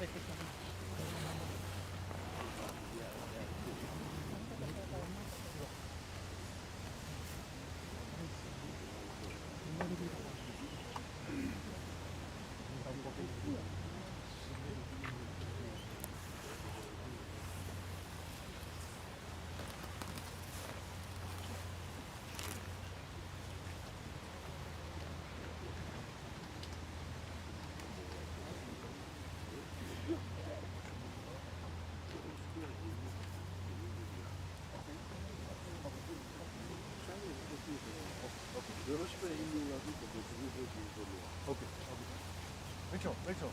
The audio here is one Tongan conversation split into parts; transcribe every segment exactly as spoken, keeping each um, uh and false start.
Okay, okay. Rachel, Rachel.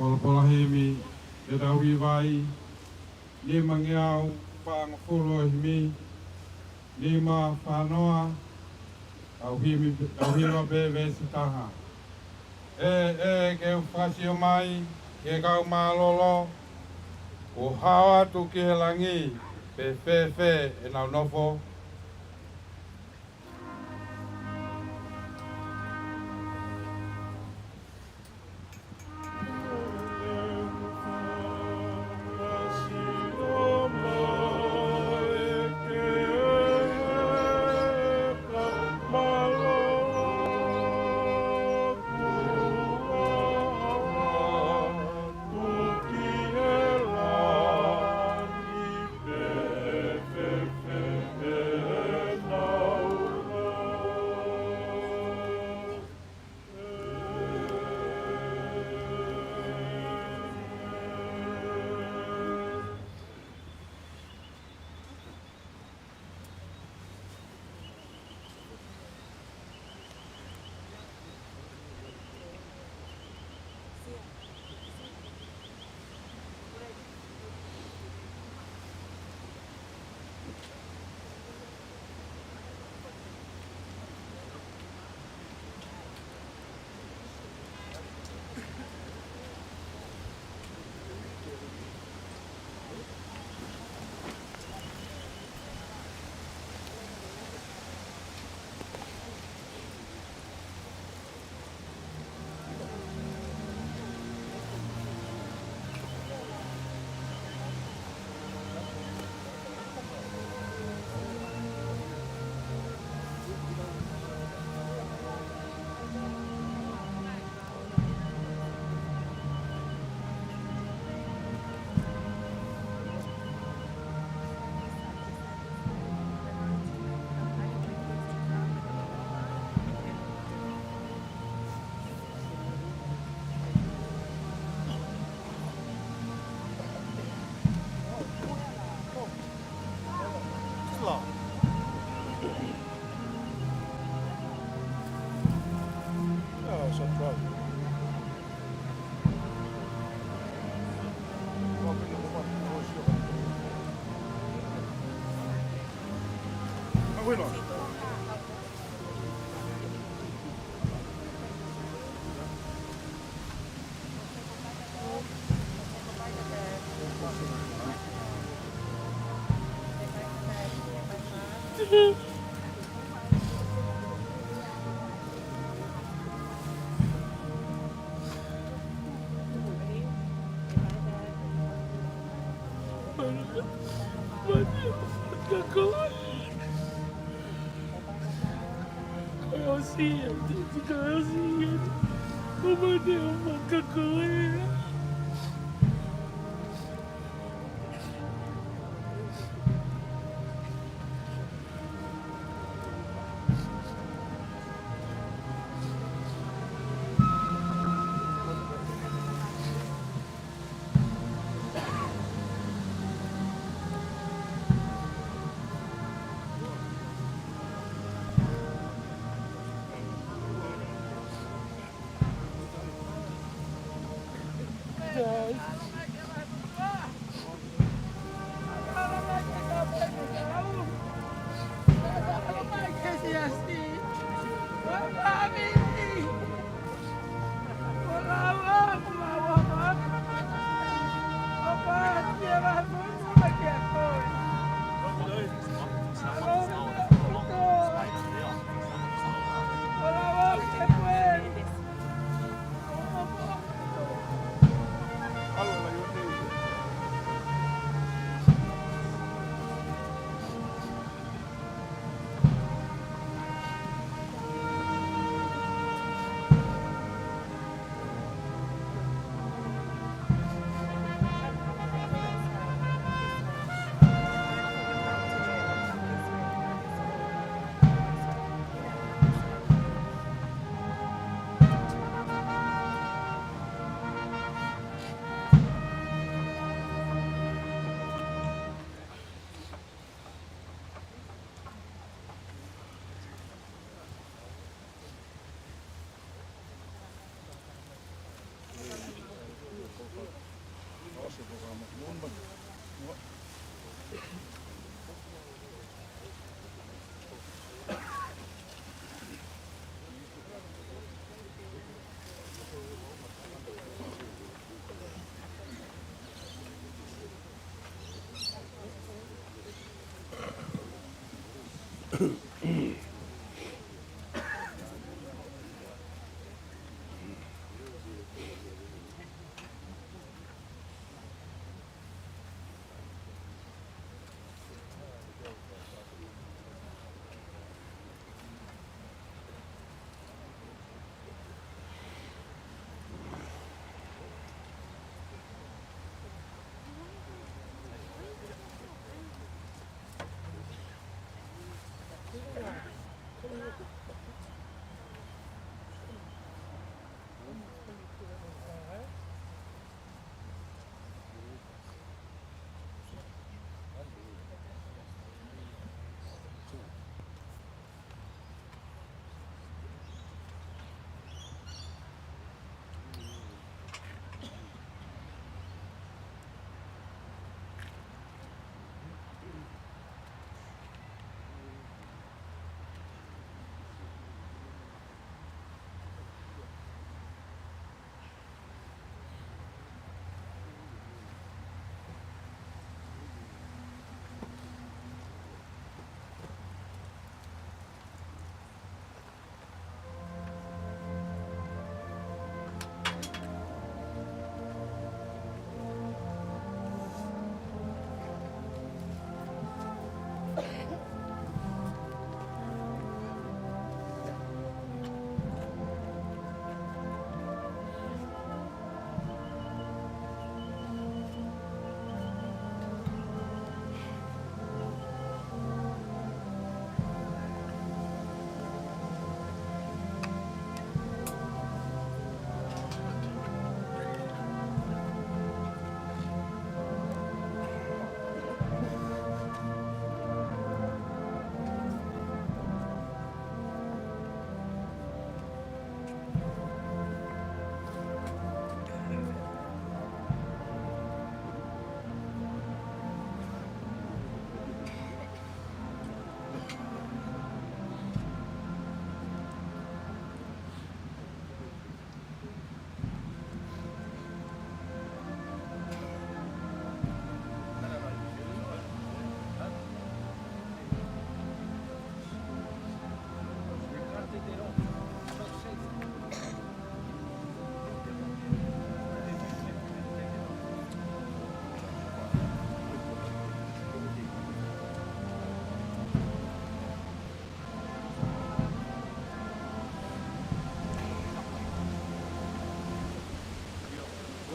Palapala himi, ʻe tau hiva ai, nimangeau fāngofulu ʻo e himi, nima fānoa, tau himi, tau hiva pē veesi taha. ʻE, ʻe, ke u fakasio mai, ki he kau mālōlō, kuo hao atu ki he langi, pe fēfē ʻenau nofo.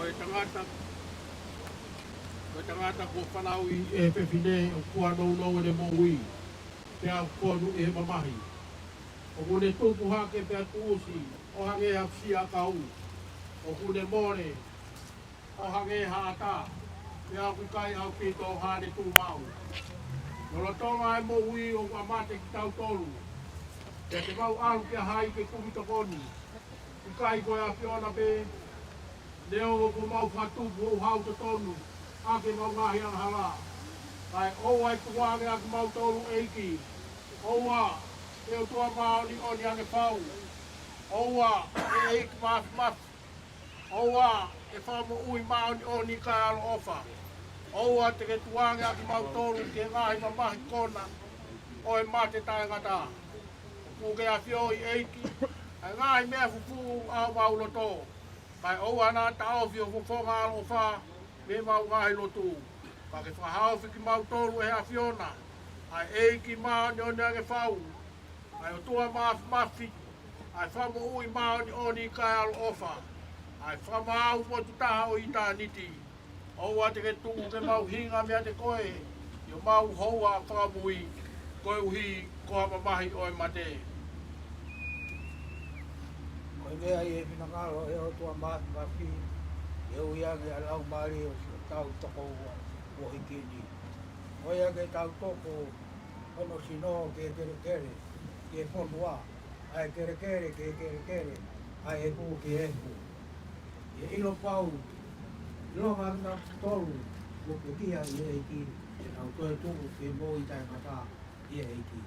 Ko e tangata, ko e tangata kuo fanauʻi ʻe he fefine ʻoku nounou ʻene moʻui, pea ʻoku fonu ʻi he mamahi. ʻOku ne tupu hake pea tuʻusi ʻo hangē ha fusi ʻakau. ʻOku ne mole ʻo hangē ha ʻata, pea ʻoku ʻikai ʻaupito haʻane tuʻumaʻu. Lolotonga e moʻui ʻoku mate kitautolu, pea te mau ʻalu kia hai ke kumi tokoni? ʻIkai ko e ʻAfiona pē? Neongo kuo mau fakatupu houhau totonu ʻaki ʻemau ngaahi angahala, kae ʻoua ʻe tukuange ʻa kimautolu, ʻEiki. ʻOua, ʻe ʻOtua māʻoniʻoni ange fau. ʻOua, ʻe ʻEiki Māfimafi. ʻOua, ʻe Fakamoʻui māʻoniʻoni kae ʻaloʻofa. ʻOua te ke tukuange ʻa kimautolu ki he ngaahi mamahi kona ʻo e mate taʻengata. ʻOku ke ʻafioʻi, ʻEiki, ʻa e ngaahi meʻa fufū ʻa homau loto, kae ʻoua naʻa taʻofi ho fofonga ʻaloʻofa mei heʻemau ngaahi lotu. Ka ke fakahaofi kimautolu ʻe he ʻAfiona, ʻa e ʻEiki māʻoniʻoni ange fau, ʻa e ʻOtua Māfimafi, ʻa e Fakamoʻui māʻoniʻoni kae ʻaloʻofa, ʻa e Fakamaau potutaha ʻo ʻitāniti. ʻOua te ke tuku ke mau hinga meiate koe ʻi homau houa fakamui, koeʻuhi ko ha mamahi ʻo e mate. Ko e meʻa ʻi he finangalo ʻo e ʻOtua Māfimafi, ke ui ange ʻa e laumālie ʻo hotau tokoua kuo hiki ni. Ko ia ke tau toko hono sino ki he kelekele, ki he fonua, ʻa e kelekele ki he kelekele, ʻa e efu ki he efu. ʻI he ʻilo pau, ʻilonga kitautolu kuo pekia ʻi he ʻEiki, te tau toetuʻu ki he moʻui taʻengata ʻi he ʻEiki,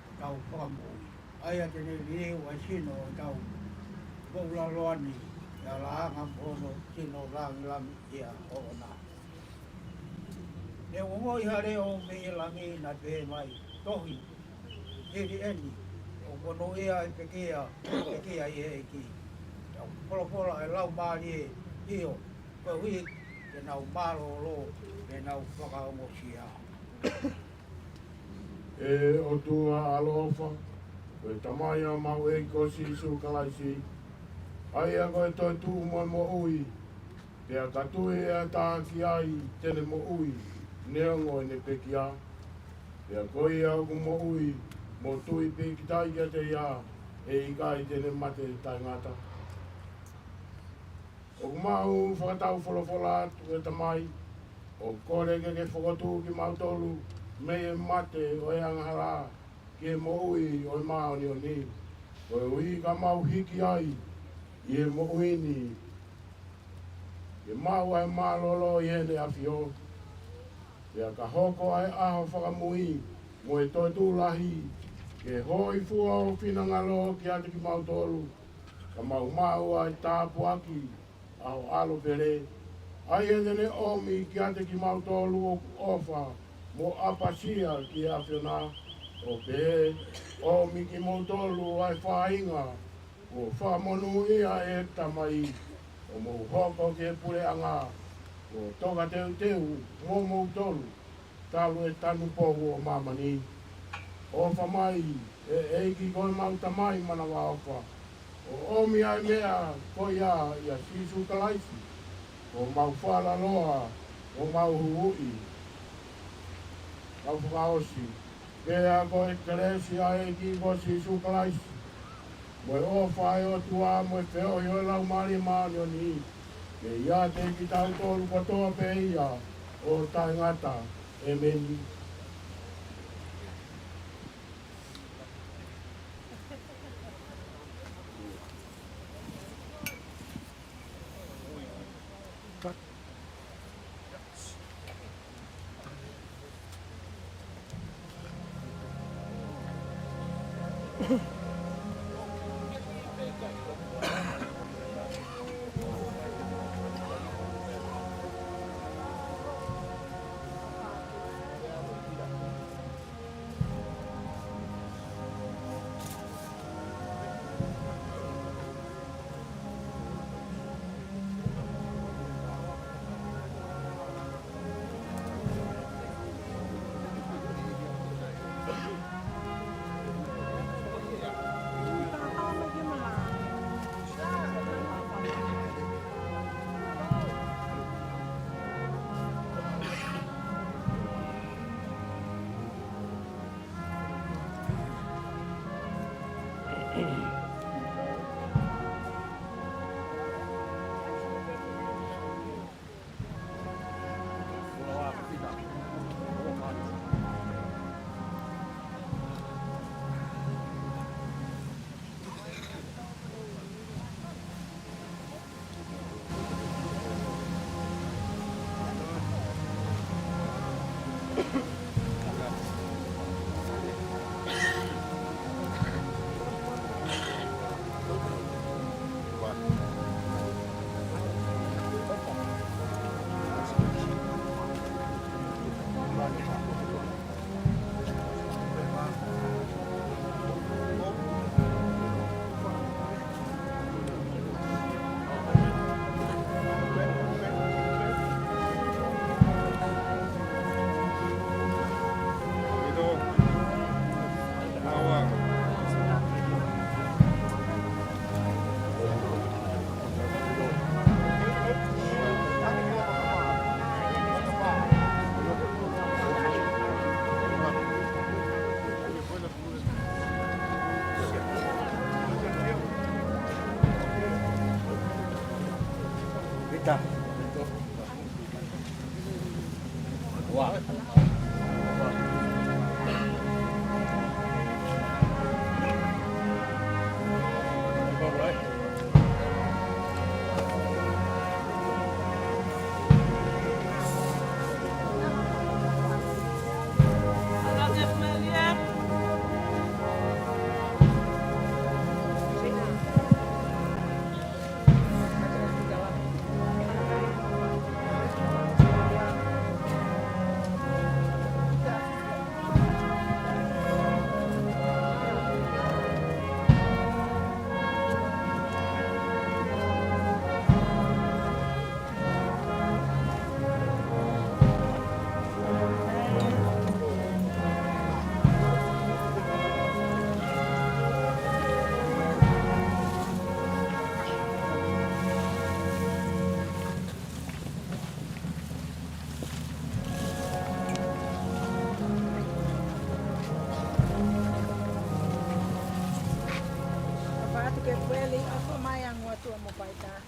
ʻetau Fakamoʻui. ʻA ia te ne liliu ʻa e sino ʻo ʻetau moʻulaloa ni, ʻi he laʻanga mo hono sino lāngilangiʻia ʻoʻona. Ne u ongoʻi ha leʻo mei he langi naʻe pehē mai, Tohi, hili eni, ʻoku monūʻia ʻa e pekia, pekia ʻi he ʻEiki. Tau folofola ʻa e Laumālie, ʻio, koeʻuhi ke nau mālōlō, ke nau fakaongosia. ʻE ʻOtua ʻaloʻofa, ko e Tamai ʻa homau ʻEiki ko Sīsū Kalaisi, ʻa ia ko e toetuʻu mo e moʻui, pea ka tui ʻe ha taha ki ai te ne moʻui, neongo ʻene pekia. Pea ko ia ʻoku moʻui, mo tui pīkitai kiate ia, ʻe ʻikai te ne mate taʻengata. ʻOku mau fakataufolofola atu, ʻe Tamai, ʻo kole ke ke fokotuʻu kimautolu mei he mate ʻo e angahala ki he moʻui ʻo e māʻoniʻoni, koeʻuhi ka mau hiki ai ʻi he moʻui ni, ke maʻu ʻa e mālōlō ʻi heʻene ʻAfio. Pea ka hoko ʻa e ʻaho fakamui mo e toetuʻu lahi, ke hōifua ho finangalo kiate kimautolu, ka mau maʻu ʻa e tāpuaki ʻa ho ʻAlo pele, ʻa ia te ne ʻomi kiate kimautolu ʻoku ʻofa mo ʻapasia ki he ʻAfiona, ʻo pehē, ʻOmi kimoutolu ʻa e faʻahinga kuo fakamonūʻia ʻe he Tamai, ʻo mou hoko ki he puleʻanga kuo tokateuteu moʻomoutolu, talu e tanupou ʻo māmani. ʻOfa mai, ʻe ʻEiki ko homau Tamai mānavaʻofa, ʻo ʻomi ʻa e meʻa ko ia ʻia Sīsū Kalaisi, ko homau falaloa, ko homau huhuʻi, mau fakaʻosi. Pea ko e kelesi ʻa e ʻEiki ko Sīsū Kalaisi, mo e ʻofa ʻa e ʻOtua, mo e feohi ʻo e Laumālie Māʻoniʻoni, ke ʻiate kitautolu kotoa pē ia ʻo taʻengata. ʻĒmeni. Papa atu ke pueli, ako mai angu atu a mo paita.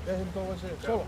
Let him go with it. Solo.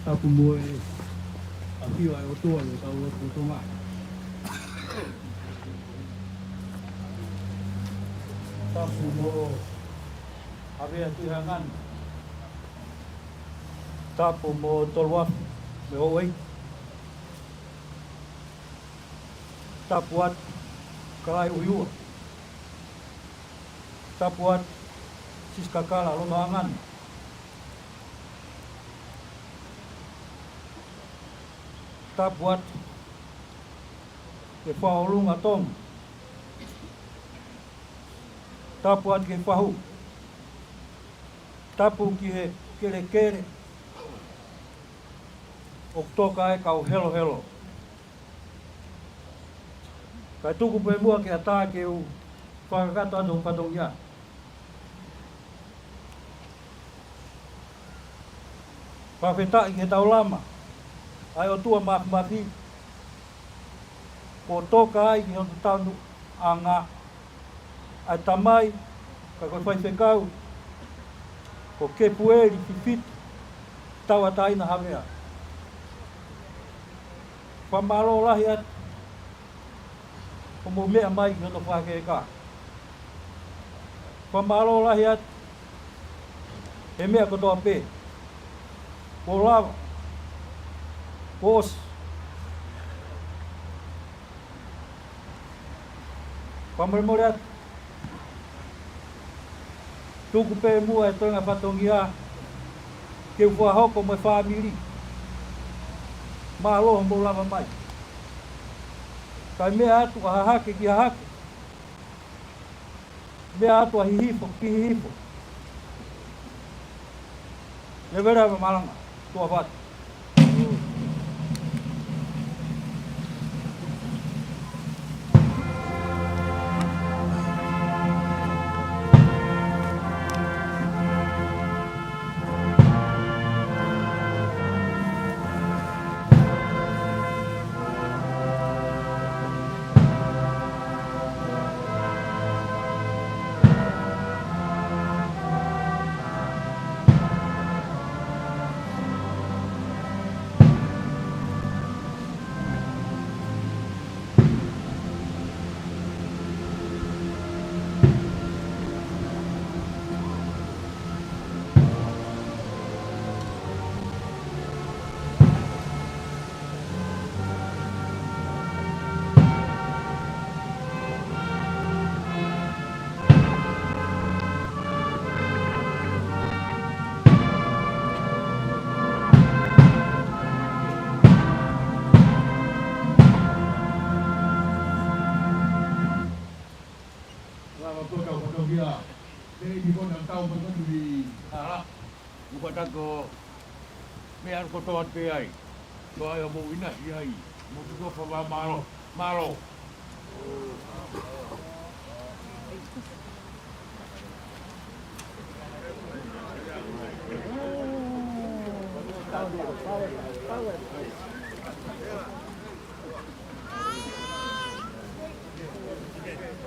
Tapu mo e ʻafio ʻa e ʻOtua ʻi hotau loto Tonga. Tapu mo Havea Tuʻihaʻangani. Tapu mo Toluafe mo Houʻeiki. Tapu atu Kalaiuiua. Tapu atu Sisikakala Lotoʻangani. Tapu atu ki he Fakaʻolunga Tonga. Tapu atu ki he fahu. Tapu ki he kelekele ʻoku toka ai e kau helohelo. Kae tuku pē muʻa ke ʻatā ke u fakakakato atu hoku fatongia. Fakafetaʻi ki he taulama ʻa e ʻOtua Māfimafi, kuo toka ai ki hono taunuʻanga ʻa e tamai, ka ko e faifekau, ko Kepueli Fifita Tauʻatāina Havea. Fakamālō lahi atu hoʻomou meʻa mai ki hono fakakeka. Fakamālō lahi atu he meʻa kotoa pē. Kuo lava. Kuo ʻosi. Fakamolemole atu. Tuku pē muʻa e toenga fatongia ke u fakahoko mo e fāmili. Mālō hoʻomou lava mai. Kae meʻa atu ʻa Hahake ki Hahake. Meʻa atu ʻa Hihifo ki Hihifo. Leveleva malanga. Tuʻa ʻofa atu. Pei ko na tau ma ko ni. Ala. Uka tako. Meʻa kotoa te ai. Ko ai o mo ina si ai. Mo ki ko fa va malo. Malo.